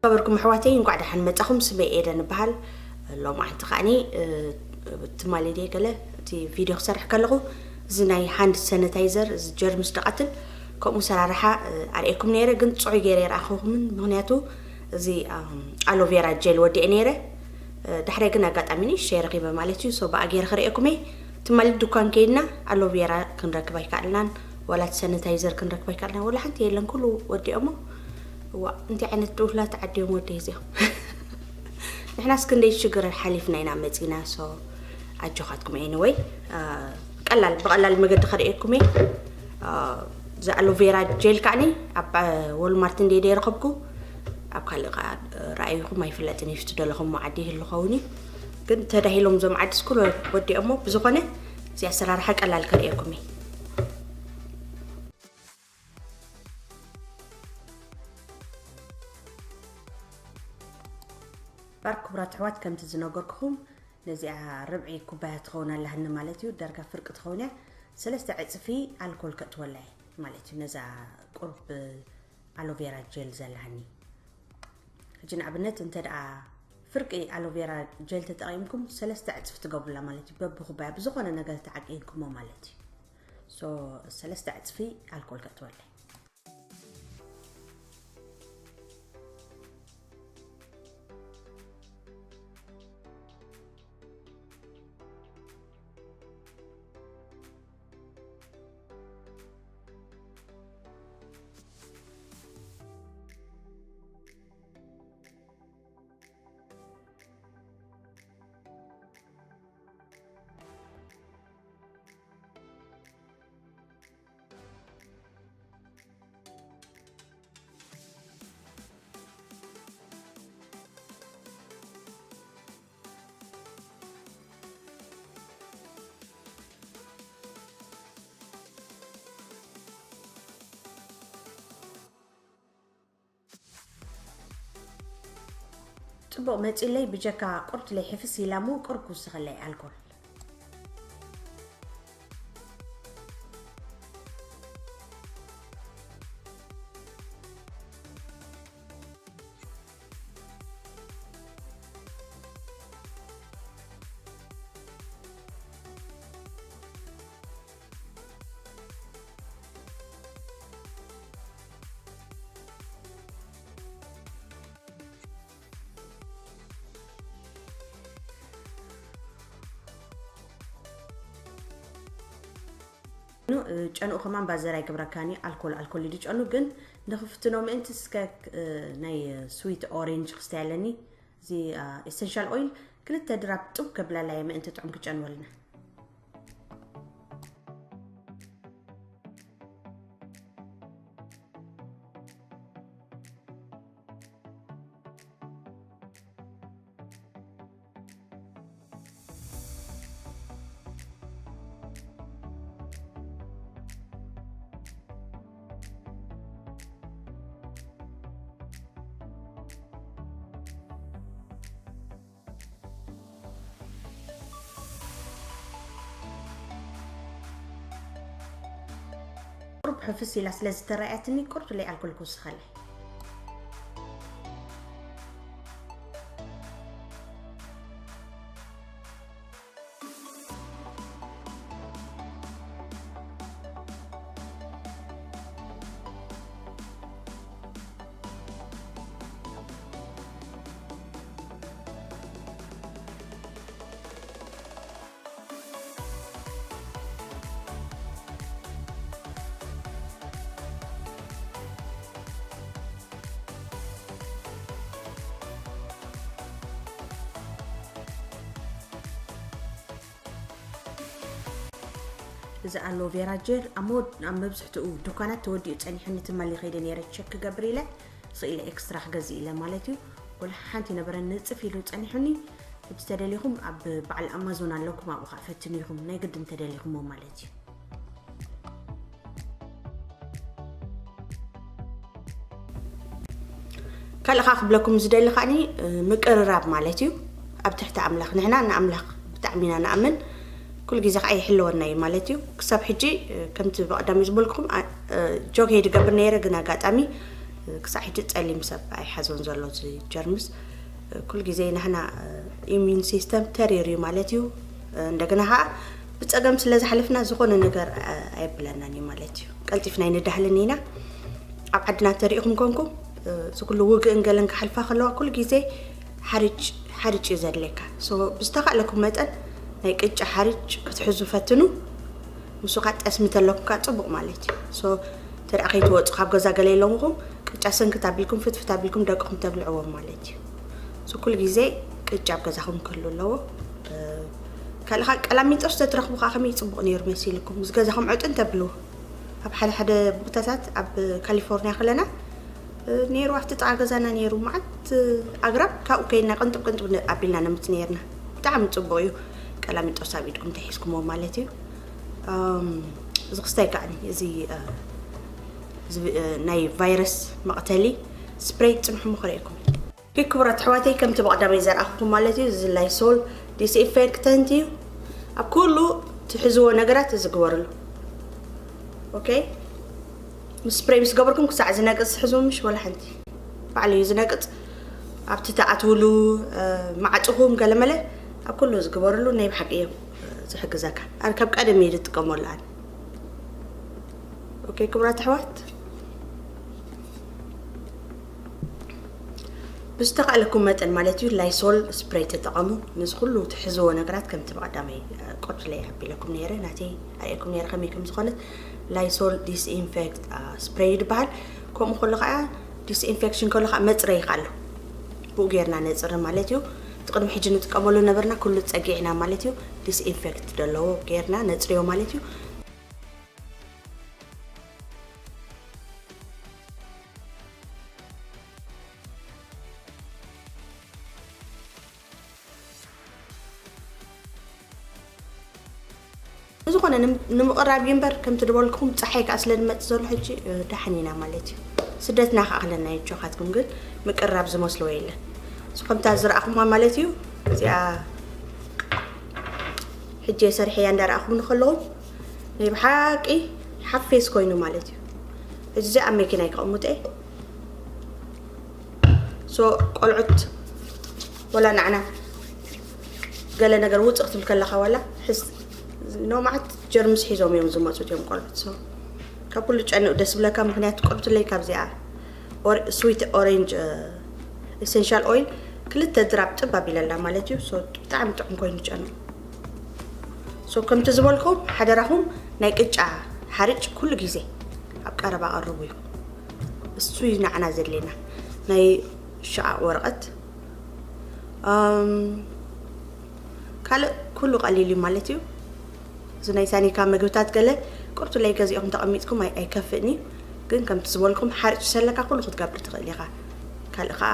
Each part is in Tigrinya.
ነበርኩም ኣሕዋተይ፣ እንኳዕ ደሓን መጻኹም። ስመይ ኤደን እበሃል። ሎማዓንቲ ከዓኒ፣ እ፣ ትማሊ ድየ ገለ እቲ ቪድዮ ክሰርሕ ከለኹ፣ እዚ ናይ ሃንድ ሳኒታይዘር፣ እዚ ጀርምስ ድቓትል፣ ከምኡ ሰራርሓ፣ እ፣ ኣርእየኩም ነይረ፣ ግን ጽዑይ ገይረ የርኣኹኹምን፣ ምኽንያቱ እዚ፣ ኣም፣ ኣሎቬራ ጀል ወዲኤ ነይረ። እ፣ ዳሕራይ ግን ኣጋጣሚ ንእሽተይ ረኺበ ማለት እዩ። ሶ ብኣ ገይረ ክርእየኩም እየ። ትማሊ ድኳን ከይድና ኣሎቬራ ክንረክብ ኣይከኣልናን፣ ዋላ እቲ ሳኒታይዘር ክንረክብ ኣይከኣልናን፣ ዋላ ሓንቲ የለን፣ ኩሉ ወዲኦሞ። እዋ፣ እንታይ ዓይነት ድውላት ዓዲ እዮም ወደይ እዚኦም። ንሕናስ ክንደይ ሽግር ሓሊፍና ኢና መጺና። ሶ ኣጆኻትኩም። ኤኒወይ፣ አ፣ ቀላል፣ ብቐላል መገዲ ከርእየኩም እየ። አ፣ እዚ ኣሎቬራ ጀል ከዓኒ ኣብ፣ አ፣ ወልማርት እንደ ደይረኸብኩ፣ ኣብ ካልእ ከኣ፣ አ፣ ረኣይኹም ኣይፍለጥን እዩ። እቲ ደለኹም ዓዲ ይህሉ ኸውን እዩ። ግን ተዳሂሎም እዞም ዓዲ ስኩል ወዲኦሞ፣ ብዝኾነ እዚ ኣሰራርሓ ቀላል ከርእየኩም እየ። ባር ክቡራት ኣሕዋት፣ ከምቲ ዝነገርኩኹም፣ ነዚኣ ርብዒ ኩባያ ትኸውን ኣለሃኒ ማለት እዩ። ዳርጋ ፍርቂ ትኸውን እያ። ሰለስተ ዕጽፊ ኣልኮል ከእትወላ እየ ማለት እዩ፣ ነዛ ቁሩብ ኣሎቬራ ጀል ዘለሃኒ። ሕጂ ንኣብነት እንተ ደኣ ፍርቂ ኣሎቬራ ጀል ተጠቒምኩም፣ ሰለስተ ዕጽፊ ትገብሩላ ማለት እዩ። በብኩባያ ብዝኾነ ነገር ተዓቂንኩሞ ማለት እዩ። ሶ፣ ሰለስተ ዕጽፊ ኣልኮል ከእትወላ እየ። ጽቡቕ መጺለይ፣ ብጀካ ቁርትለይ ሕፍስ ኢላ እሞ ቁሩብ ክውስኸለይ ኣልኮል። ኑ፣ እ፣ ጨንኡ ከማን ባዘር ኣይገብረካን እዩ። ኣልኮል፣ ኣልኮል እዩ ጨኑ፣ ግን ንኽፍትኖ ምእንቲ እስከ፣ እ፣ ናይ ስዊት ኦሬንጅ ክስታይ ኣለኒ። እዚ፣ እ፣ ኤሰንሻል ኦይል ክልተ ድራፕ ጡብ ከብላላየ ምእንቲ ጥዑም ክጨንወልና። ቁሩብ ሕፍስ ኢላ ስለ ዝተረኣየትኒ፣ ቁሩብ ለይ ኣልኮል ክውስኸለይ። እዚ ኣሎቬራ ጀል ኣብ መወድ-፣ ኣብ መብዝሕትኡ ዱካናት ተወዲኡ ጸኒሑኒ፣ ትማሊ ከይደ ነይረ ቸክ ክገብር ኢለ፣ ስቕ ኢለ ኤክስትራ ክገዝእ ኢለ ማለት እዩ። ወላ ሓንቲ ነበረን ንጽፍ ኢሉ ጸኒሑኒ። ሕጂ ተደሊኹም ኣብ በዓል ኣማዞን ኣለኩም፣ ኣብኡ ኸዓ ፈትኑ ኢኹም፣ ናይ ግድን ተደሊኹሞ ማለት እዩ። ካልእ ኸዓ ክብለኩም ዝደሊ ከዓኒ፣ እ፣ ምቅርራብ ማለት እዩ። ኣብ ትሕቲ ኣምላኽ፣ ንሕና ንኣምላኽ ብጣዕሚ ኢና ንኣምን፣ ኩሉ ግዜ ኸዓ ይሕልወና እዩ ማለት እዩ። ክሳብ ሕጂ፣ እ፣ ከምቲ ብቐዳሚ ዝበልኩኹም፣ ኣ-፣ እ፣ ጆግ ሄድ ይገብር ነይረ፣ ግን ኣጋጣሚ፣ ክሳዕ ሕጂ ጸሊም ሰብ ኣይሓዞን ዘሎ እዚ ጀርምስ። ኩሉ ግዜ ናህና ኢሚዩን ሲስተም ተሪር እዩ ማለት እዩ። እንደገና ከዓ ብጸገም ስለ ዝሓለፍና ዝኾነ ነገር ኣየብለናን እዩ ማለት እዩ። ቀልጢፍና ኣይንዳህልን ኢና። ኣብ ዓድና ተሪእኹም ኮንኩም እዚ ኩሉ ውግእን ገለን ክሓልፋ ከለዋ ኩሉ ግዜ ሓርጭ ሓርጭ እዩ ዘድልየካ። ብዝተኻእለኩም መጠን ናይ ቅጫ ሓርጭ ክትሕዙ ፈትኑ። ንሱ ከዓ ጠስሚ ተለኩም ከዓ ፅቡቕ ማለት እዩ። ተደኣ ከይትወፁ ካብ ገዛ ገለ የለምኹም ቅጫ ሰንክት ኣቢልኩም ፍትፍት ኣቢልኩም ደቅኹም ተብልዕዎም ማለት እዩ። ኩሉ ግዜ ቅጫ ኣብ ገዛኹም ክህሉ ኣለዎ። ካልእ ከዓ ቀላሚጦስ ተትረኽቡ ከዓ ከመይ ፅቡቕ ነይሩ መሲልኩም ምስ ገዛኹም ዕጥን ተብልዎ። ኣብ ሓደ ሓደ ቦታታት ኣብ ካሊፎርኒያ ከለና ነይሩ ኣብቲ ጥቓ ገዛና ነይሩ መዓት ኣግራብ ካብኡ ከይና ቅንጥብ ቅንጥብ ኣቢልና ነምፅ ነይርና። ብጣዕሚ ፅቡቕ እዩ። ቀላሚጦስ ኣብ ኢድኩም ተሒዝኩሞ ማለት እዩ። እዚ ክስታይ ከዓኒ እዚ ናይ ቫይረስ መቕተሊ ስፕሬይ ፅንሑ ምኽረየኩም። ክቡራት ኣሕዋተይ ከምቲ ብቐዳመይ ዘርኣኹኩም ማለት እዩ እዚ ላይሶል ዲስኢንፌክተንት እዩ። ኣብ ኩሉ ትሕዝዎ ነገራት እዚ ግበርሉ። ኦኬ፣ ምስ ስፕሬይ ምስ ገበርኩም ክሳዕ ዝነቅፅ ትሕዝዎ ምሽ ወላ ሓንቲ ባዕሉ እዩ ዝነቅፅ። ኣብቲ ትኣትውሉ ማዕፅኹም ገለመለ ኣብ ኩሉ ዝግበርሉ ናይ ብሓቂ እዮም ዝሕግዘካ። ኣነ ካብ ቀደም እየ ዝጥቀመሉ ኣነ። ኦኬ ክቡራት ኣሕዋት ብዝተኻእለኩም መጠን ማለት እዩ ላይሶል ስፕሬይ ተጠቐሙ። ነዚ ኩሉ ትሕዝዎ ነገራት ከምቲ ብቐዳመይ ቁርብትለይ ኣቢለኩም ነይረ ናተይ ኣርእየኩም ነይረ ከመይ ከም ዝኾነት። ላይሶል ዲስኢንፌክት ስፕሬይ ይድበሃል። ከምኡ ከሎ ከዓ ዲስኢንፌክሽን ከሎ ከዓ መፅረይ ኣሎ። ብኡ ጌርና ነፅሪ ማለት እዩ። እቲ ቅድሚ ሕጂ ንጥቀመሉ ነበርና ኩሉ ፀጊዕና ማለት እዩ። ዲስኢንፌክት ዘለዎ ጌርና ነፅርዮ ማለት እዩ። ዝኾነ ንምቕራብ እዩ እምበር ከምቲ ዝበልኩም ፀሓይ ከዓ ስለ ዝመፅ ዘሎ ሕጂ ደሓን ኢና ማለት እዩ። ስደትና ከኣኽለና እዩ ጆኻትኩም ግን ምቅራብ ዝመስልዎ የለን። ከምታ ዝረኣኹማ ማለት እዩ። እዚኣ ሕጂ ሰሪሐያ እንዳረኣኹም ንከለኹም ናይ ብሓቂ ሓፌስ ኮይኑ ማለት እዩ። ሕጂ እዚኣ ኣብ መኪና ይከቕሙጠ ሶ ቆልዑት ወላ ንዓና ገለ ነገር ውፅእ ክትብል ከለካ ዋላ ሕስ ኖማዓት ጀርምስ ሒዞም እዮም ዝመፁት እዮም ቆልዑት ሶ ካብ ኩሉ ጨንኡ ደስ ብለካ ምክንያቱ ቁርብትለይ ካብዚኣ ስዊት ኦሬንጅ ኤሰንሻል ኦይል ክልተ ድራብ ጥብ ኣቢለላ ማለት እዩ ብጣዕሚ ጥዑም ኮይኑ ጨንኡ ሶ ከምቲ ዝበልኩም ሓደራኹም ናይ ቅጫ ሓርጭ ኩሉ ግዜ ኣብ ቀረባ ቀርቡ እዩ እሱ እዩ ንዓና ዘድልየና ናይ ሸቓቕ ወረቐት ካልእ ኩሉ ቀሊል እዩ ማለት እዩ። እዚ ናይ ሳኒካ ምግብታት ገለ ቁርቱለይ ገዚእኹም ተቐሚጥኩም ኣይከፍእን እዩ። ግን ከምቲ ዝበልኩም ሓርጭ ሰለካ ኩሉ ክትገብር ትኽእል ኢኻ። ካልእ ከዓ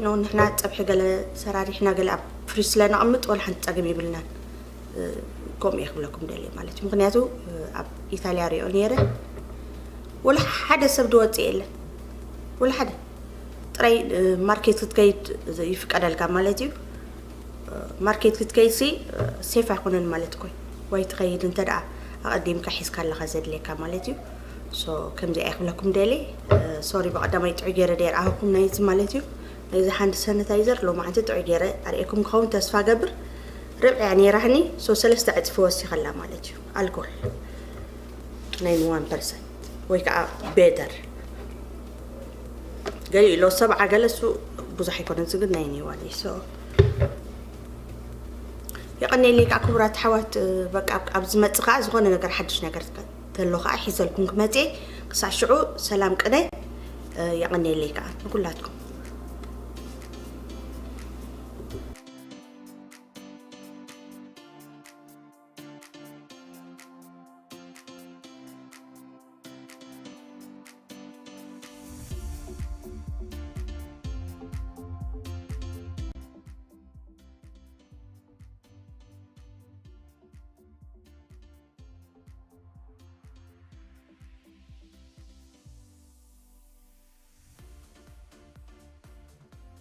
ኖ ንሕና ፀብሒ ገለ ሰራሪሕና ገለ ኣብ ፍሪጅ ስለ ነቐምጥ ወላ ሓንቲ ፀገም የብልናን። ከምኡ እየ ክብለኩም ደልየ ማለት እዩ። ምክንያቱ ኣብ ኢታልያ ሪኦ ነይረ ወላ ሓደ ሰብ ዝወፅእ የለን ወላ ሓደ ጥራይ ማርኬት ክትከይድ ይፍቀደልካ ማለት እዩ። ማርኬት ክትከይድ ሲ ሴፍ ኣይኮነን ማለት እኮ ወይ ትኸይድ እንተ ደኣ ኣቐዲምካ ሒዝካ ኣለኻ ዘድልየካ ማለት እዩ። ሶ ከምዚ ኣይ ክብለኩም ደሊ ሶሪ ብቐዳማይ ጥዑይ ገይረ ደይ ረኣኹም ናይዚ ማለት እዩ። ናይዚ ሓንድ ሰነታይዘር ሎማዓንቲ ጥዑይ ገይረ ኣርእየኩም ክኸውን ተስፋ ገብር። ርብዒ እያ ነይራህኒ ሶ ሰለስተ ዕፅፊ ወሲኸላ ማለት እዩ። ኣልኮል ናይ ዋን ፐርሰንት ወይ ከዓ ቤተር ገሊኡ ኢሎ ሰብዓ ገለ እሱ ብዙሕ ኣይኮነን ዝግን ናይ ኔዋን እዩ ሶ የቐነየለይ ከዓ ክቡራት ሓዋት በቃ ኣብ ዝመፅእ ከዓ ዝኾነ ነገር ሓድሽ ነገር ተሎ ከዓ ሒዘልኩም ክመፅእ ክሳዕ ሽዑ ሰላም ቅነ የቐነየለይ ከዓ ንኩላትኩም